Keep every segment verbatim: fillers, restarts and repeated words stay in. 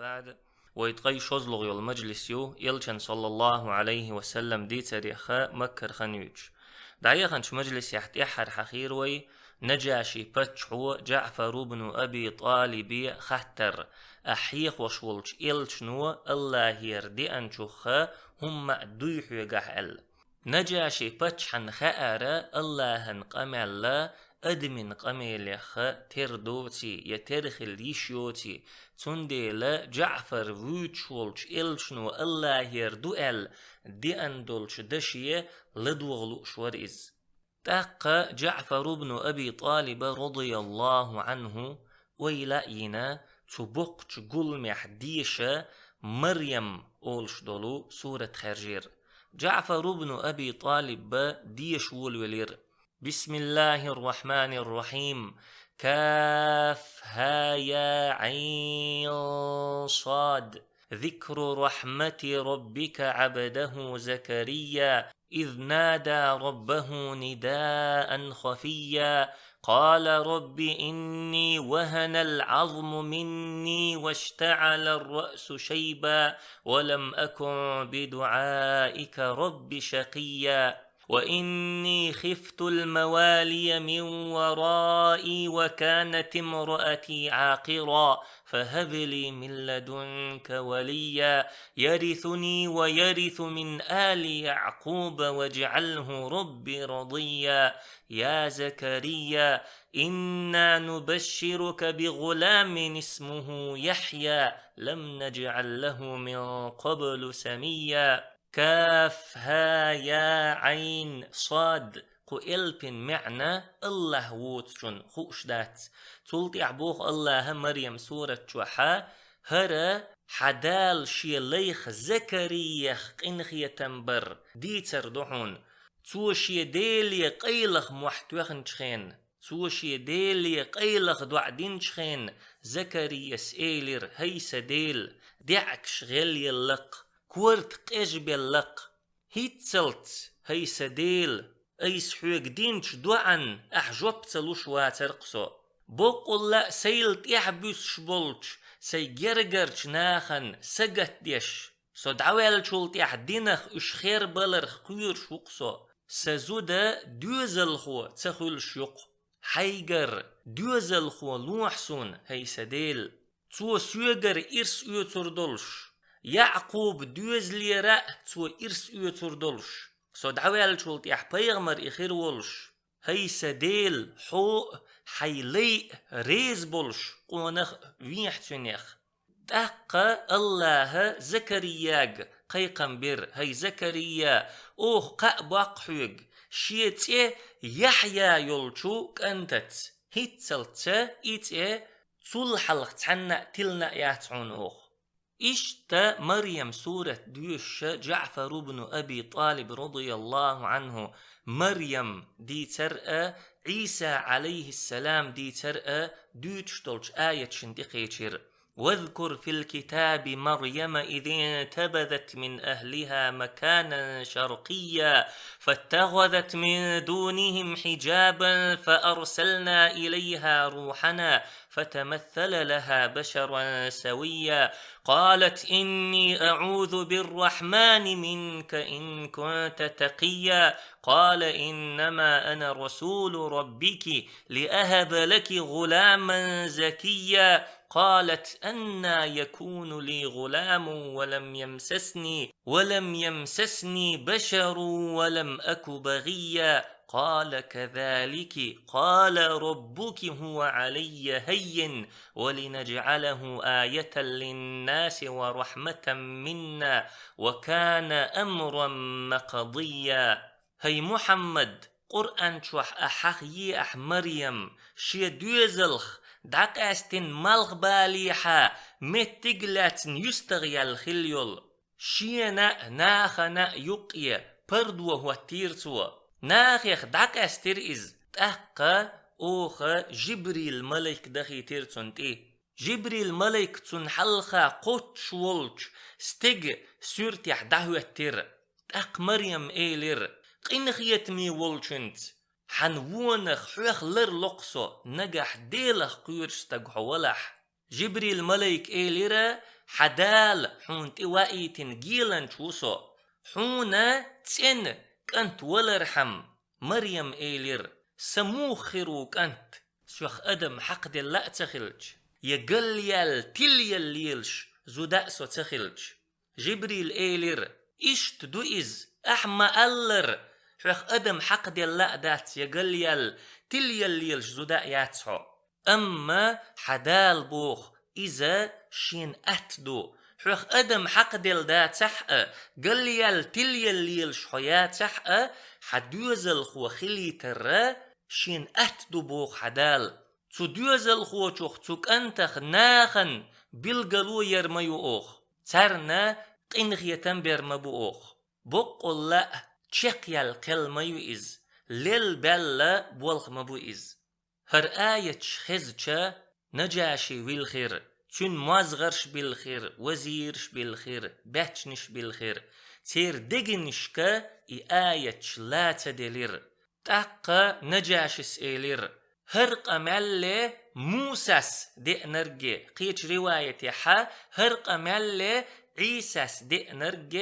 بعد. Вай ткъе шозлагӀа йола мажлис ю, Элчан, саллаллахӀу Ӏалайхи ва саллам, дийцарех Маккара хан юьйцуш. ДӀаяханчу мажлисехь тӀаьххьара хьахийра вай, Наджаши паччахьо ДжаӀфар ибн Аби ТӀалибе хаттар: «Ахь хьехош волчу Элчано АллахӀера деанчух хӀумма а дуй хьоьгахь?» аьлла. Наджаши паччахьна хаьара АллахӀан къамел адамийн къамелех тера доций я тера хила йиш йоций, цундела ДжаӀфар вуьйцуш волчу Элчано АллахӀера ду аьлла деана долчу даше ладогӀа лууш вара иза. ТӀаккха ДжаӀфар ибн Аби ТӀалиба, радияллахӀу ӀанхӀу, ойла а йина, цу боккхачу гуламехь деша Марьям олуш долу сурат хаьржира. ДжаӀфар ибн Аби ТӀалиба деша волавелира: بسم الله الرحمن الرحيم. كهيعص. ذكر رحمة ربك عبده زكريا إذ نادى ربه نداء خفيا. قال رب إني وهن العظم مني واشتعل الرأس شيبا ولم أكن بدعائك رب شقيا. وإني خفت الموالي من ورائي وكانت امرأتي عاقرا فهب لي من لدنك وليا يرثني ويرث من آل يعقوب واجعله رب رضيا. يا زكريا إنا نبشرك بغلام اسمه يحيى لم نجعل له من قبل سميا. كهيعص. Кху элпин маьӀна АллахӀ воцучунна хууш дац. Цул тӀаьхьа боху АллахӀа Марьям сурат чохь: «ХӀара хьан Дала шен лайх Закариях къинхетам бар дийцар ду хьуна. Цо шен Деле къайлаха мохь тоьхначу хенна, цо шен Деле къайлаха доӀа динчу хенна, Закарияс элира: „ХӀай сан Дела, даьӀахкаш гӀелъелла-кх, корта къежбелла-кх“. ХӀинццалц, хӀай сан Дела, айса хьоьга динчу доӀанна ахь жоп ца луш вацара-кх со. Боккъалла а сайла тӀаьхьабуьсуш болчу сайн гергарчу нахана сагатдеш, со дӀаваьллачул тӀаьхьа динах уьш хербаларх кхоьруш ву-кх со. Сан зуда доьзалхо ца хуьлуш ю-кх. Хьайгара доьзалхо лохьа суна, хӀай сан Дела. Цо соьгара ирс оьцур долуш, Яъкъуб доьзалера а цо ирс оьцур долуш, со дӀаваьллачул тӀаьхьа пайхамар и хир волуш, хӀай сан Дела, хьо а, хьайн лай а реза болуш къонах а вехьа цуьнех. ТӀаккха АллахӀа Закарияга кхайкхам бира: „ХӀай Закария, оха кхаъ боккху хьоьга шен цӀе Яхьъя йолчу кӀантаца. ХӀинццалц и цӀе цул хьалха цхьанна а тиллина а яц хьуна оха“». Иштта Марьям сурат доьшуша ДжаӀфар ибн Аби ТӀалиб, радияллахӀу ӀанхӀу, Марьям дийцар а, Ӏийса, Ӏалайхиссалам, дийцар а дуьйцуш долчу аяташна тӀекхечира: «واذكر في الكتاب مريم إذ انتبذت من أهلها مكانا شرقيا فاتخذت من دونهم حجابا فأرسلنا إليها روحنا فتمثل لها بشرا سويا قالت إني أعوذ بالرحمن منك إن كنت تقيا قال إنما أنا رسول ربك لأهب لك غلاما زكيا قالت أنى يكون لي غلام ولم يمسسني، ولم يمسسني بشر ولم أك بغيا قال كذلك قال ربك هو علي هين ولنجعله آية للناس ورحمة منا وكان أمرا مقضيا». ХӀай Мухьаммад, Къуръан чохь ахь хьахае ахь Марьям, шен доьзалх дӀакъаьстина малхбалехьа меттиг а лаьцна юьстагӀъяьлла хилла йолу. Шена а, нахана а юккъе пардо хӀоттийра цо. Нахех дӀакъаьстира иза, тӀаккха оха Жибрил малайк дахийтира цунна тӀе. Жибрил малайк цунна хьалха кхоччуш волчу стеган суьртехь дӀахӀоьттира. ТӀаккха Марьям элира: «Къинхетаме волчуьнца, хьан вонах хьоьх ларло-кх со, нагахь Делах кхоьруш стаг хьо валахь». Жибрил малайка элира: «Хьан Дала хьуна тӀе ваийтина геланча ву со. Хьуна цӀена кӀант валархьама». Марьям элира: «Са муха хир ву кӀант, соьх адам хьакхаделла а ца хилча, я галъяьлла тилъяьлла лелаш зуда а со ца хилча?» Жибрил элира: «Иштта ду иза, ахьа ма-аллара, хьох адам хьакхаделла а дац, я галъяьлла тилъяьлла лелаш зуда а яц хьо. Амма хьан Дала боху, иза шена атта ду. Хьох адам хьакхаделла дацахь а, галъяьлла тилъяьлла лелаш хьо яцахь а, хьан доьзалхо хилийтар шена атта ду боху хьан Дала. Цу доьзалхочух, цу кӀантах нахана билгало яр ма ю оха, царна къинхетам бер ма бу оха. Боккъалла а чекхъяьлла кхел ма ю иза, лелла баьлла болх ма бу иза». ХӀара аяташ хезча, Наджаши вилхира, цуьнан мозгӀарш билхира, вазираш билхира, баьччанаш билхира. Церан дегнашка и аяташ ла ца делира. ТӀаккха Наджашис элира: «ХӀара къамел Мусас деанарг, кхечу риваятехь, хӀара къамел Ӏийсас деанарг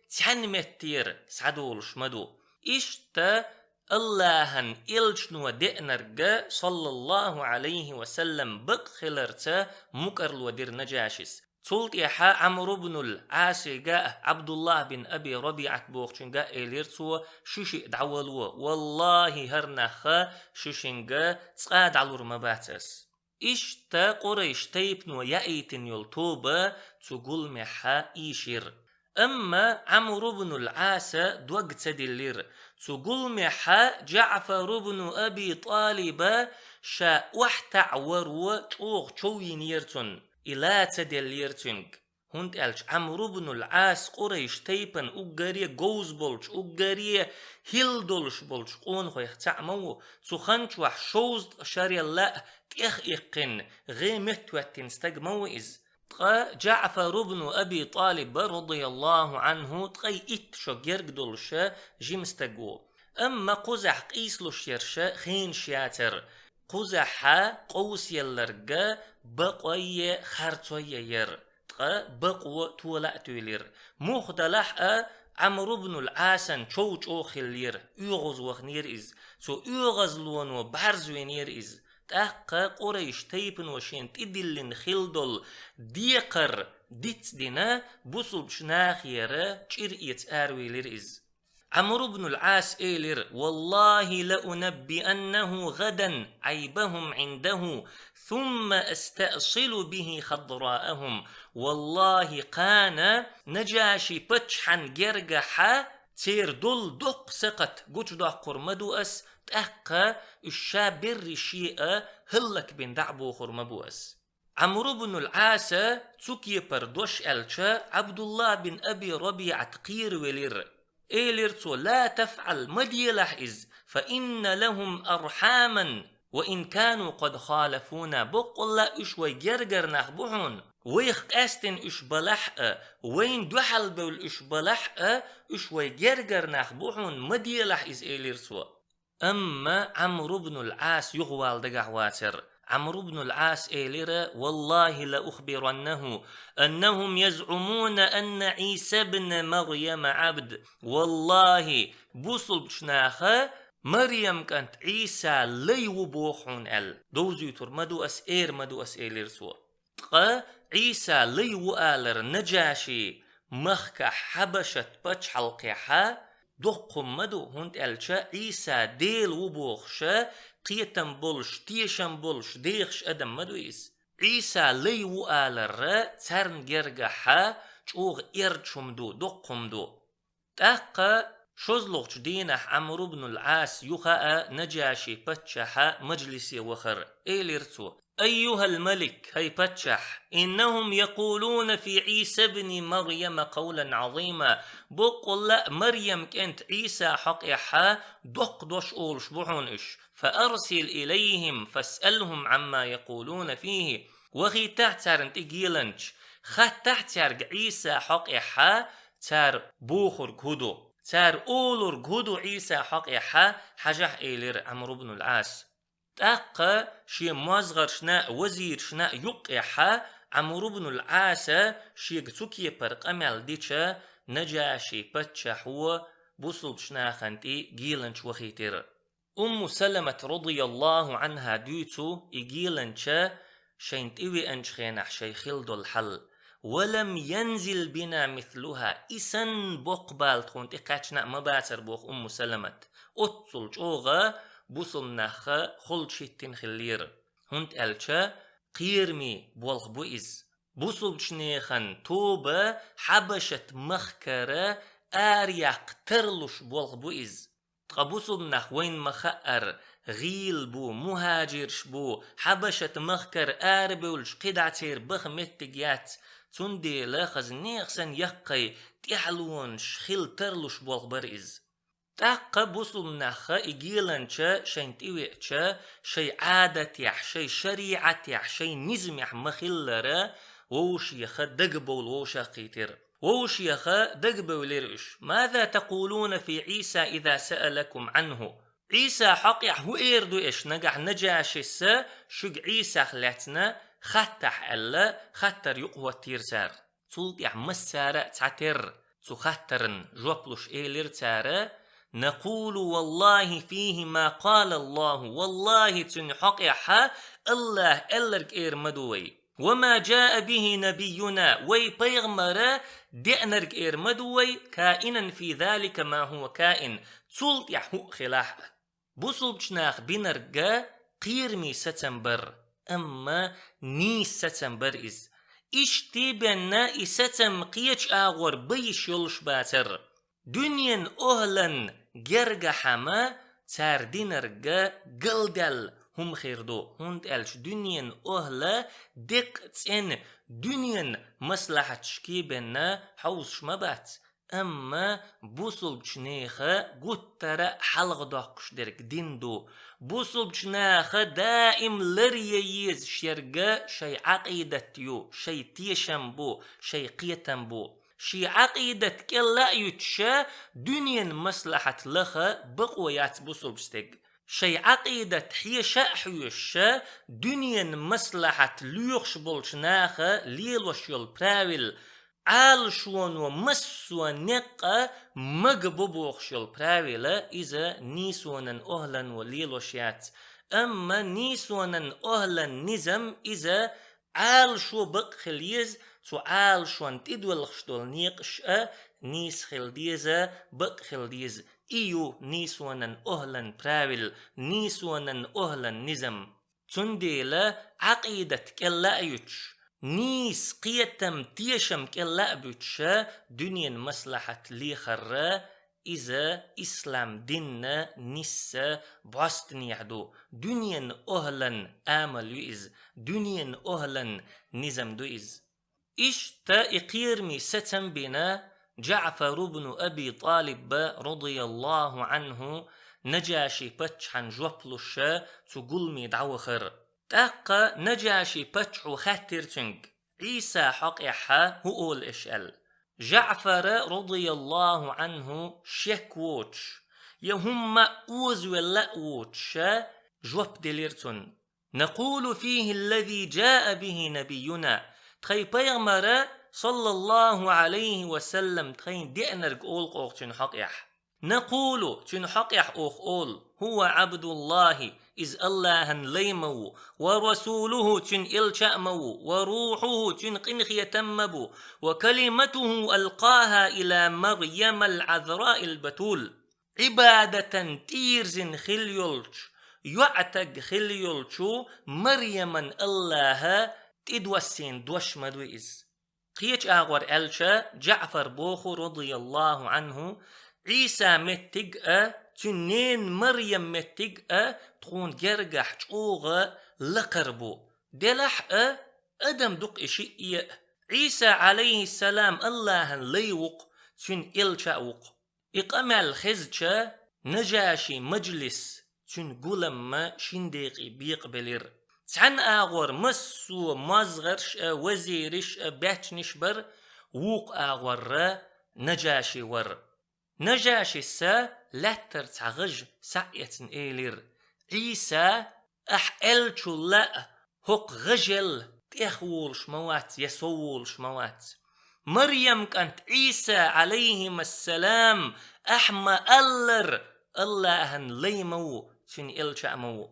цхьаьна меттера схьадолуш ма ду. Иштта Аллахьан элчано деанарг, саллаллаху Ӏалайхи ва саллам, бакъ хиларца мукӀарло дира Наджашис». Цул тӀаьхьа Ӏамр ибнул Ӏасига а, Ӏабдуллахь бин Аби РабиӀат бохучуьнга а элира цо: «Шу шиъ дӀавало, валлахьи, хӀара нах шу шинга цкъа а дӀалур ма бац ас». Иштта Къурайш тайпано яийтина йолу тоба цу гуламехь ийшира. Амма Ӏамр ибнул Ӏаса дог ца диллира. Цу гуламехь Джаъфар ибн Аби ТӀалиба ша охьатаӀаваро чӀогӀа чов йинера цунна, и ла ца деллера цуьнга. ХӀунда аьлча Ӏамр ибнул Ӏас Къурайш тайпана уггаре говза болчу, уггаре хӀилла долуш болчу къонахойх цхьаъ ма ву. Цу хан чохь шовзткъа шарел а тӀех иккхина, гӀе меттахӀоьттина стаг ма ву иза. Ткъа Джаъфар ибн Аби ТӀалиб, радияллаху Ӏанху, ткъе итт шо герга долуш жима стаг ву. Амма кхузахь къийсалуш ерш хенаш яцара. Кхузахь къовсаелларг бакъой а, харцой а яра, ткъа бакъо тола а туьйлира. Муха делахь а, Ӏамр ибнул Ӏасан чов чӀогӀа хиллера, оьгӀаз ваханера иза. Цу оьгӀазлоно бӀаьрзвинера иза. ТӀаккха Къурайш тайпано шена тӀедиллина хилла долу декхар дицдина, бусулбачу нахера чӀир эца аравийлира иза. Ӏамр ибнул Ӏас элира: «Валлахи ла унаббианнаху гӀадан Ӏайбахум Ӏиндаху, сумма астаъсилу бихи хадраахум». Валлахи, кхана Наджаши паччахьан гергахь церан долу доккха сакхат гучудоккхур ма ду ас, тӀаккха уьш ша берриш а хӀаллакбина дӀа а бохур ма бу ас. Ӏамр ибнул Ӏаса цу кепара дош аьлча, Ӏабдуллахь бин Аби РабиӀат кхеравелира. Элира цо: «Ла тафӀал, ма делахь иза, фа инна лахум архьаман, ва ин кану къад халафуна». Боккъалла уьш вай гергара нах бу хьуна. Вайх къаьстина уьш балахь а, вайна дуьхьал бевлла уьш балахь а, уьш вай гергара нах бу хьуна, ма делахь иза, элира цо. Амма Ӏамр ибнул Ӏас юхавала дагахь вацара. Ӏамр ибнул Ӏас элира: «Валлахи ла ухбираннаху аннахум язъумуна анна Ӏийса бна Марьяма Ӏабд». Валлахи, бусулбачу наха Марьям кӀант Ӏийса лай ву боху хьуна аьлла, довзуьйтур ма ду ас, эр ма ду ас, элира цо. Ткъа Ӏийса лай ву алар Наджаши махкахь Хьабашат пачхьалкхехь доккха хӀума ма ду, хӀунда аьлча Ӏийса Дела ву бохуш, кхетам болуш, тешам болуш, дехаш адам ма ду иза. Ӏийса лай ву алар царна гергахь чӀогӀа эрча хӀума ду, доккха хӀума ду. ТӀаккха шозлагӀчу дийнахь Ӏамр ибнул Ӏас юха а Наджаши паччахьан мажлисе вахара. Элира цо: «Айюхал малик, хӀай паччахь, иннахум якъулуна фи Ӏийса бни Марьяма къавлан Ӏазима». Боккъалла а Марьям кӀент Ӏийса хьокъехь доккха дош олуш бу хьуна уьш. «Фа арсил илайхим, фасъалхум Ӏамма якъулуна фихи». Вахийтахь царна тӀе геланча, хаттахь цаьрга Ӏийса хьокъехь, цара бохург хӀун ду, цара олург хӀун ду Ӏийса хьокъехь, хьажахь, элира Ӏамр ибнул Ӏас. ТӀаккха шен мозгӀаршна а, вазирашна а юккъехьа Ӏамр ибн ал-Ӏаса шега цу кепара къамаьл дича, Наджаши паччахьо бусулбчу нахана тӀе геланча вахийтира. Умму Саламат радияллаху Ӏанха дуьйцу и геланча шайн тӀевеанчу хенахь шайн хилла долу хьал. «Ва лам янзил бина мислуха», и санна боккха бала тхуна тӀе кхаьчна а ма бацара боху Умму Саламат. Оццул чӀогӀа бусулба нахха холчу хӀиттина хиллера. ХӀунда аьлча кхераме болх бу иза. Бусулбчу нехан тоба Хьабашат махкара араяккха тарлуш болх бу иза. Ткъа бусулба нах вайна ма хаъара, гӀийла бу, мухӀажирш бу, Хьабашат махкара арабевлча кхидӀа церан баха меттиг яц, цундела хаза нехан санна яккхий тӀаьхьалонаш хила тарлуш болх бара иза. ТӀаккха бусулба нахха и геланча шайн тӀевеача, шайн Ӏадатехь, шайн шариӀатехь, шайн низамехь ма-хиллара, вовшеха дагабовла вовшахкхийтира. Вовшеха дагабевлира уьш: «Маза такулуна фи Ӏийса иза саалакум Ӏанху?» Ӏийса хьокъехь хӀун эр ду аша нагахь Наджашис шуьга Ӏийсах лаьцна хаттахь аьлла, хаттар юкъахӀоттийра цара. Цул тӀаьхьа массара а цхьатерра цу хаттаран жоп луш элира цара: «Накулу валлахи фихи ма къала Аллаху», валлахи, цуьнан хьокъехьа Аллаха аьлларг эр ма ду вай. «Ва ма джаа бихи набиюна», вай пайхамара деанарг эр ма ду вай, «каинан фи залика ма хува каин», цул тӀаьхьа хӀуъа хилахь а. Бусулбчу наха бинарг кхераме сацам бара, амма нийса сацам бара иза. Иштта бенна и сацам кхечу агӀор бан йиш йолуш бацара. Дуьненан охӀлан гергахьама цара динарг галдаьлла хӀума хир ду, хӀунда аьлча дуьненан охӀла деккъа цӀена дуьненан маслахьаташка бенна хьовсуш ма бац, амма бусулбчу неха гуттара а хьалхадоккхуш дерг дин ду. Бусулбчу наха даим ларъян езаш ерг шайн Ӏакъидат ю, шайн тешам бу, шайн кхетам бу. Шен Ӏакъидат кӀелла а юьтуша, дуьненан маслахьат лаха бакъо яц бусулбчу стеган. Шайн Ӏакъидат хьеша а хьоьшуша, дуьненан маслахьат лоьхуш болчу наха лелош йолу правил, Ӏалашоно массо а некъа мага бо бохуш йолу правила, иза нийсонан охӀлано лелош яц. Амма нийсонан охӀлан низам иза Ӏалашо бакъ хила еза, цу Ӏалашонна тӀедоьлхуш долу некъаш а нийса хила деза, бакъ хила деза. И ю нийсонан охӀлан правил, нийсонан охӀлан низам. Цундела Ӏакъидат кӀелла а юьтуш, нийса кхетам, тешам кӀелла а буьтуша, дуьненан маслахьат лехарра, иза ислам динна нисса бӀостанехьа ду, дуьненан охӀлан амал ю иза, дуьненан охӀлан низам ду иза. Иштта и кхераме сацам бина Джаъфар ибн Аби ТӀалиб, радияллаху Ӏанху, Наджаши паччахьан жоп луша цу гуламе дӀавахара. ТӀаккха Наджаши паччахьо хаьттира цуьнга: «Ӏийса хьокъехьа хӀун олу аша?» аьлла. Джаъфара, радияллаху Ӏанху, шек воцуш, я хӀумма а озавелла а воцуша, жоп делира цунна: «Накулу фихи аллази джаа бихи набиюна». Тхайн пайхамара, саллаллаху Ӏалайхи ва саллам, тхайна деанарг олу оха цуьнан хьокъехь. «Накулу», цуьнан хьокъехь оха олу: «Хува Ӏабдуллахи», иза Аллахьан лай ма ву, «ва расулуху», цуьнан элча а ма ву, «ва рухьуху», цуьнан къинхетам ма бу, «ва калиматуху алкъаха ила Марьямал Ӏазраил батул». Ӏибадатан тӀийрзина хила йолчу, йоӀатаг хила йолчу Марьяман Аллаха тӀедоссийна дош ма ду иза. Кхечу агӀор аьлча, Джаъфар боху, радияллаху Ӏанху: «Ӏийса меттиг а, цуьнан ненан Марьям меттиг а тхуна гергахь чӀогӀа лакхара бу. Делахь а, адам ду-кх и шиъ а. Ӏийса, Ӏалайхиссалам, Аллахьан лай ву-кх, цуьнан элча а ву-кх». И къамел хезча, Нажашин мажлис, цуьнан гулам шин декъе бекъабелира. Цхьана агӀор массо а мозгӀарш а, вазираш а, баьччанаш бара, вукху агӀорра Нажаши вара. Нажашиса лаьттара цхьа гӀаж схьа а эцна элира: «Ӏийса Ахь аьллачул лаьа хӀокху гӀажал тӀех волуш ма вац я сов волуш ма вац. Марьям кӀант Ӏийса, Ӏалайхимассалам, ахь ма-аллара, Аллахьан лай ма ву, цуьнан элча а ма ву.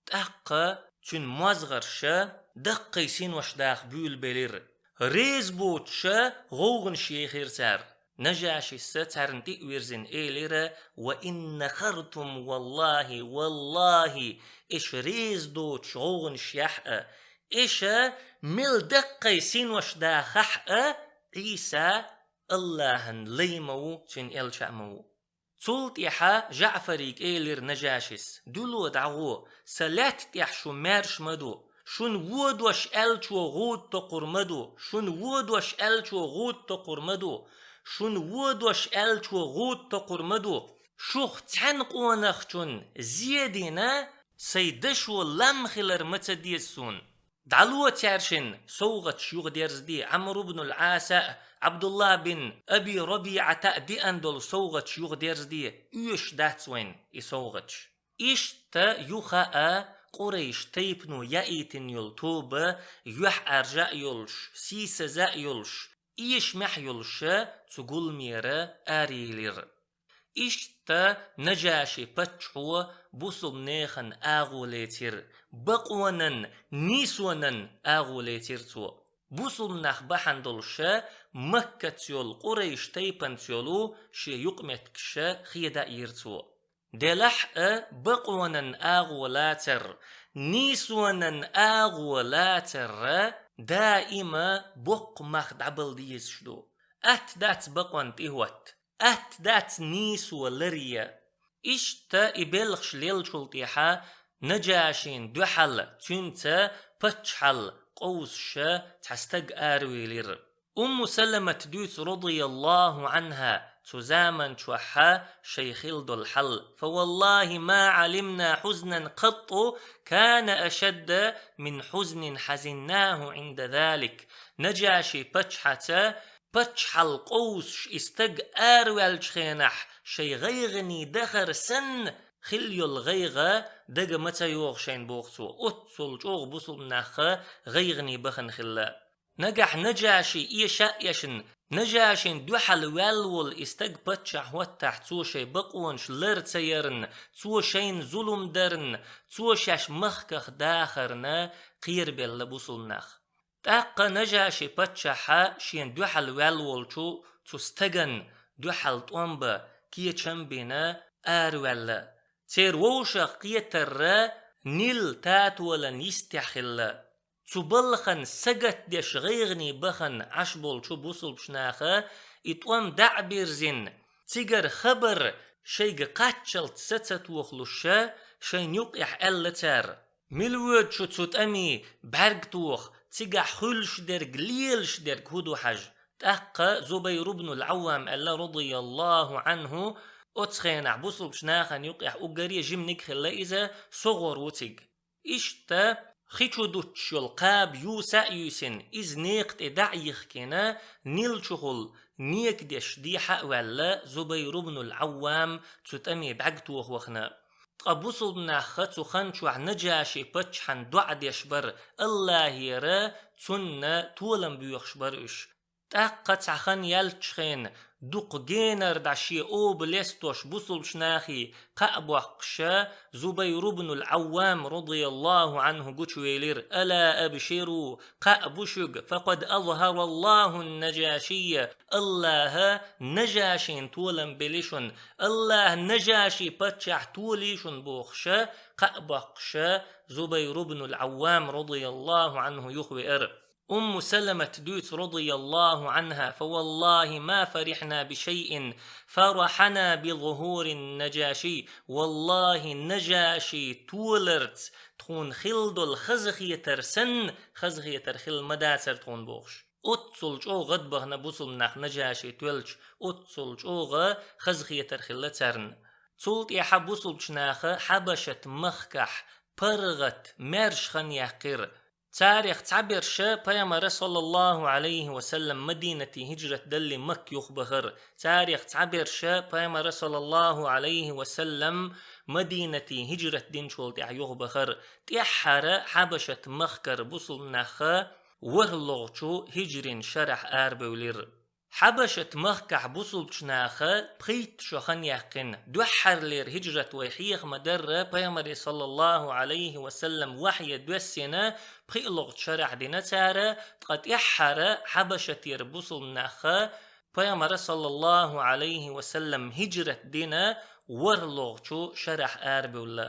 ТӀаккха цуьнан мозгӀарша даккхий синош даха буьйлабелира. Реза боцуша гӀовгӀанаш ехира цара. Нажашиса царна тӀе а вирзина элира: «Ва инна хартум, валлахи, валлахи, эша реза доцуш гӀовгӀанаш яхь а, эша мел даккхий синош дахахь а, Ӏийса Аллахьан лай ма ву, цуьнан элча а ма ву». Цул тӀаьхьа ЖаӀфарига элира Нажашис: «Дуьло дӀагӀо, сан лаьтта тӀехь шу маьрша ма ду, шуна водош аьллачо гӀуда токхур ма ду, шуна водош аьллачо гӀуда токхур ма ду, шуна водош аьллачо гӀуда токхур ма ду. Шух цхьана къонахчун зе дина, сайн дашо лам хилар ма ца деза суна». ДӀало цаьршинна совгӀаташ юхадерзаде, Ӏамр ибн ал-Ӏаса а, Ӏабдулла бин Аби РабиӀата а деана долу совгӀаташ юхадерзаде, оьшуш дац вайна и совгӀаташ. Иштта юха а Къурайш тайпано яийтина йолу тоба, юьхьӀаьржа а йолуш, сийсаза а йолуш, эшамехь а йолуша цу гуламера араелира. Иштта Нажаши паччахьо бусулбанехана агӀо лецира, бакъонан, нийсонан агӀо лецира цо. Бусулбанах бахьана долуша Маккаца йолу Къурайш тайпанца йолу шен юкъаметтигаш хеда а йира цо. Делахь а бакъонан агӀо лацар, нийсонан агӀо лацар даима боккха мах дӀабала дезаш ду. Атта дац бакъонна тӀехӀотта. Атта дац нийсо ларъян. Иштта и белхаш леллачул тӀаьхьа Нажашина дуьхьал цуьнца паччахьал къовсуша цхьа стаг аравелира. Умму Саламат дуьйцу, радияллаху Ӏанха, цу заман чохь шайн хилла долу хьал: «Фа валлахи ма Ӏалимна хьузнан къатту кана ашадда мин хьузнин хьазиннаху Ӏинда залик». Нажаши паччахьаца паччахьал къовсуш и стаг араваьллачу хенахь шайн гӀайгӀане дахар санна хилла йолу гӀайгӀа дага ма ца йогӀу шайна, боху цо. Оццул чӀогӀа бусулбанах гӀайгӀане бахана хилла. Нагахь Нажаши эша а эшна, Нажашин дуьхьал ваьлла волу и стаг паччахь хӀоттахь, цо шайн бакъонаш лар ца ярна, цо шайна зулам дарна, цо шаьш махках дахарна кхерабелла бусулбанах. ТӀаккха Нажаши паччахьа шен дуьхьал ваьлла волчу цу стаган дуьхьал тӀом бан, кечам бина араваьлла. Церан вовшах кхетарра Нил татолан йистехь хилла. Цу балхана сагатдеш гӀайгӀане бахана Ӏаш болчу бусулбачу наха и тӀом дӀа а бирзина, цигара хабар шайга кхаччалц са ца тохалуша, шайна юкъехь аьлла цара: «Мила воьду шу цу тӀаме бӀаьрг тоха, цигахь хуьлуш дерг, лелаш дерг хӀун ду хьажа?» ТӀаккха Зубайр ибн ал-Ӏаввам аьлла, радияллаху Ӏанху: «Оцу хенахь бусулбачу нахана юкъехь уггаре жиманиг хилла иза, со гӀур ву цига». Иштта хи чу дуттуш йолу кхаба юьйса а юьйсина, иза некха тӀе дӀа а йихкина, Нил чухула некадеш дехьа а ваьлла, Зубайр ибн ал-Ӏаввам цу тӀаме бӀаьрг тоха вахана. Ткъа бусулбанахха цу хан чохь Нажаши паччахьан доӀа деш бара, Аллахьера цунна толам боьхуш бара уьш. ТӀаккха цхьа хан яьллачу хенахь, дукха генара дӀа шен оба лестош бусулбачу нахе кхаъ боккхуша, Зубайр ибн ал-Ӏаввам, радияллаху Ӏанху, гучувелира: «Ала абширу, кхаъ бу шуьга, факъад азхараллаху ан-Нажашийя, Аллаха Нажашин толам бели шуна, Аллаха Нажаши паччахь толи шуна», бохуша, кхаъ боккхуша, Зубайр ибн ал-Ӏаввам, радияллаху Ӏанху, юхавеара. Умму Саламат дуьйцу, радияллаху Ӏанха: «Фа валлахи ма фарихьна би шайин фарахьана би зухурин Нажаши». Валлахи, Нажаши толарца тхуна хилла долу хазахетар санна, хазахетар хилла ма дацара тхуна, бохуш. Оццул чӀогӀа гӀадбахана бусулбанах Нажаши тоьлча, оццул чӀогӀа хазахетар хилла царна. Цул тӀаьхьа бусулбачу наха Хьабашат-махкахь паргӀат, маьрша хан яьккхира. Царех цхьаберш Пайхамара, саллаллаху Ӏалайхи ва саллам, Мадинате хӀижрат дале Макка юхабахар. Царех цхьаберш Пайхамара, саллаллаху Ӏалайхи ва саллам, Мадинате хӀижрат динчул тӀехьа юхабахар. ТӀеххьара Хьабашат-махкара бусулба нах ворхӀлагӀчу хӀижрин шарахь арабевлира. Хьабашат-махкахь бусулбачу наха пхийтта шо хан яьккхина. Дуьххьарлера хӀижрат вай хьеха ма-дарра, Пайхамаре, саллаллаху Ӏалайхи ва саллам, вахье доьссина пхиълагӀчу шарахь дина цара, ткъа тӀеххьара Хьабашатера бусулба нах Пайхамара, саллаллаху Ӏалайхи ва саллам, хӀижрат дина ворхӀлагӀчу шарахь арабевлла.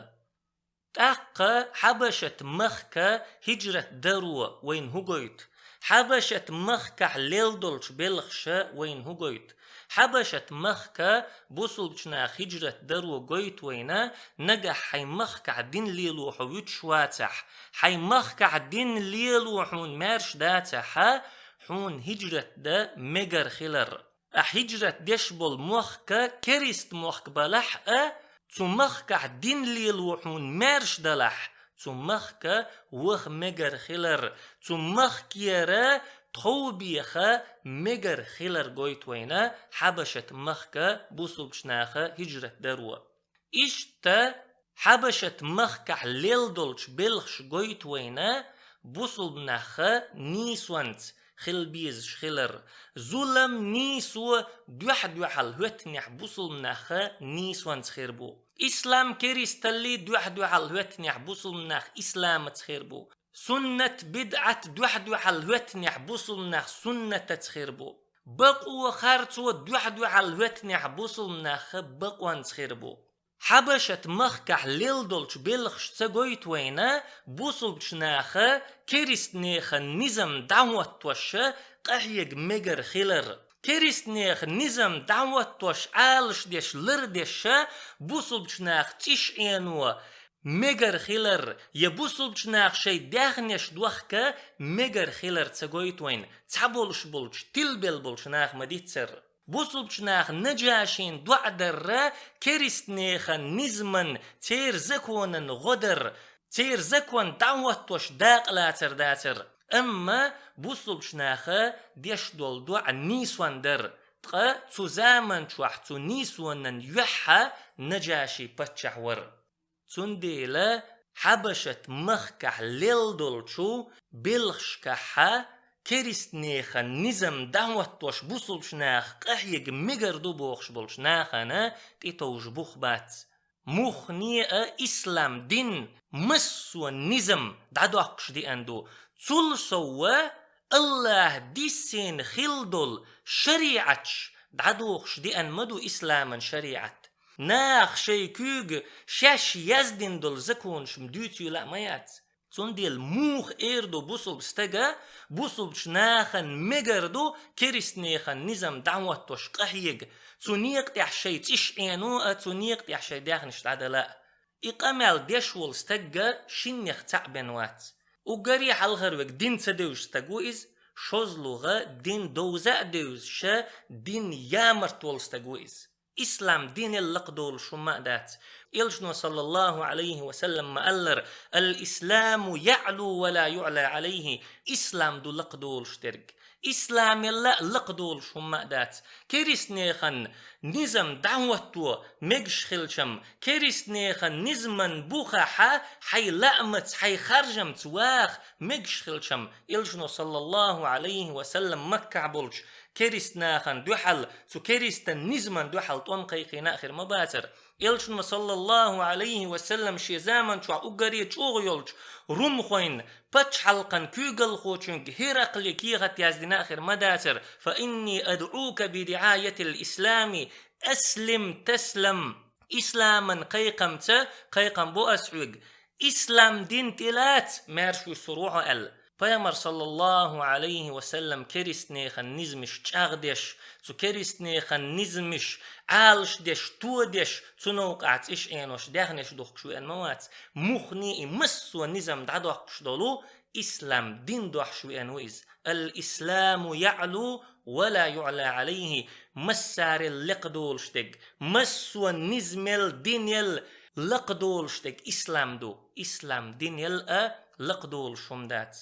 ТӀаккха Хьабашат-махка хӀижрат даро вайна хӀун гойту? Хьабашат-махкахь лелла долчу белхаша вайна хӀун гойту? Хьабашат-махка бусулбачу наха хӀижрат даро гойту вайна, нагахь хьайн махкахь дин лело хьо вуьтуш вацахь, хьайн махкахь дин лело хьуна маьрша дацахь, хьуна хӀижрат дан мегар хилар. Ахь хӀижрат деш болу мохк керист мохк балахь а, цу махкахь дин лело хьуна маьрша далахь, цу махка ваха мегар хилар, цу махкера тхов беха мегар хилар гойту вайна Хьабашат-махка бусулбачу наха хӀижрат даро. Иштта Хьабашат-махкахь лелла долчу белхаша гойту вайна бусулба нах нийсонца хила безаш хилар. Зулам, нийсо дуьхь-дуьхьал хӀоьттинехь бусулба нах нийсонца хир бу. Ислам, керисталли дуьхь-дуьхьал хӀоьттинехь бусулба нах исламаца хир бу. Суннат, бидӀат дуьхь-дуьхьал хӀоьттинехь бусулба нах суннатаца хир бу. Бакъо, харцо дуьхь-дуьхьал хӀоьттинехь бусулба нах бакъонца хир бу. Хьабашат-махкахь лелла долчу белхаша ца гойту вайна бусулбачу наха керистнехан низам дӀахӀоттош къахьега мегар хилар. Керистнехан низам дӀахӀоттош, Ӏалашдеш, лардеш бусулбачу наха цӀиш Ӏено мегар хилар, я бусулбачу наха шайн даьхнеш дохка мегар хилар ца гойту вайна, цхьаболуш болчу, тилбелла болчу наха ма-диццара. Бусулбачу наха Наджашин доӀа дарра, керистнехан низаман, церан законан гӀо дар, церан закон дӀахӀоттош дакъалацар дацар. Амма бусулбачу наха деш долу доӀа нийсон дар, ткъа цу заман чохь цу нийсонан юьхьа Наджаши паччахь вара. Цундела Хьабашат-махкахь лелла долчу белхашкахьа керистнехан низам дӀахӀоттош бусулбачу наха къахьега мегар ду бохуш болчу нахана тӀетовжа бух бац. Муххале а ислам дин массо а низам дӀадоккхуш деана ду. Цул сов а АллахӀа диссийна хилла долу шариӀаташ дӀадохуш деана ма ду исламан шариӀат. Наха шайн куьйга шаьш яздина долу законаш-м дуьйцийла а ма яц. Цундела муха эр ду бусулба стага, бусулбачу нахана мегар ду керистнехан низам дӀахӀоттош къахьега, цу некъа тӀехь шайн цӀиш Ӏено а, цу некъа тӀехь шайн даьхнаш дӀадала а? И къамел деш волу стагга шиннех цхьаъ бен вац. Уггаре хьалхара вега дин ца девзаш стаг ву иза, шозлагӀа дин довза а девзаш, дин ямарт волу стаг ву иза. Ислам динел лакхадолуш хӀумма а дац. Элчано, саллаллаху Ӏалайхи ва саллам, ма-аллара: «Ал-исламу яӀлу ва ла юӀла Ӏалайхи», ислам ду лакхадолуш дерг. Исламел а лакхадолуш хӀумма а дац. Керистнехан низам дӀахӀотто мегаш хилчам, керистнехан низаман бухахьа хьайн лаамаца, хьайн харжамца ваха мегаш хилчам, Элчано, саллаллаху Ӏалайхи ва саллам, Маккахь болчу керист нахана дуьхьал, цу керистан низаман дуьхьал тӀом кхайкхийна а хир ма бацара. Элчано, саллаллаху Ӏалайхи ва саллам, шен заман чохь уггаре чӀогӀа йолчу румхойн пачхьалкхан куьйгалхочуьнга Хиракъле кехат яздина а хир ма дацара: «Фа инни адӀука би диӀаятил ислами, аслим таслам». Исламан кхайкхамца кхайкхам бо ас хьоьга. Ислам дин тӀелаца, маьрша вуьсур ву хьо аьлла. Пайхамар, саллаллаху Ӏалайхи ва саллам, керистнехан низамаш чӀагӀдеш, цу керистнехан низамаш Ӏалашдеш, тодеш, цу новкъахь цӀиш Ӏенош, даьхнеш духкуш веана ма вац. Муххале и массо а низам дӀадоккхуш долу ислам дин дохьуш веана ву иза. «Ал-исламу яӀлу ва ла юӀла Ӏалайхи». Массарел лекхадолуш дерг, массо а низамел, динел лакхадолуш дерг ислам ду. Ислам динел а лакхадолуш хӀума дац.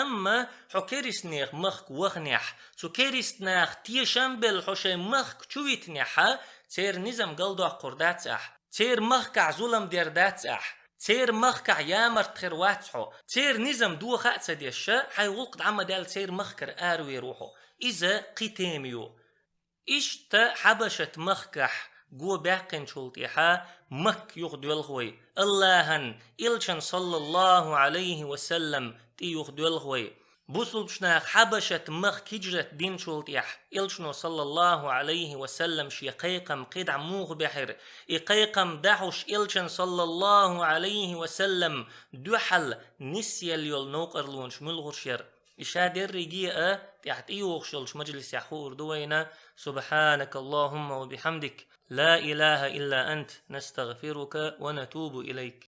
Амма хьо керистанех махка ваханехь, цу керистанаха тешам белла хьо шайн махка чу витанехьа, церан низам галдоккхур дац ахь. Церан махкахь зулам дер дац ахь. Церан махкахь ямарт хир вац хьо. Церан низам доха а ца деш, хьайн гӀуллакх дӀа ма даьлла, церан махкара аравер ву хьо. Иза кхин тема ю. Иштта Хьабашат махкахь го баьккхинчул тӀехьа Макка юхадоьлху вай. АллахӀан элчан, саллаллахӀу Ӏалайхи ва саллам, тӀе юхадоьлху вай. Бусулбачу наха Хьабашат махка хӀиджрат динчул тӀехьа элчано, саллаллахӀу Ӏалайхи ва саллам, шен кхайкхам кхидӀа муха баьхьира? И кхайкхам дахьуш элчан, саллаллахӀу Ӏалайхи ва саллам, дуьхьал нисъелла йолу новкъарлонаш муьлхарш яра? И ша дерриге а тӀехь тӀейогӀуш йолчу мажлисехь хуур ду вайна. سبحانك اللهم وبحمدك، لا إله إلا أنت، نستغفرك ونتوب إليك.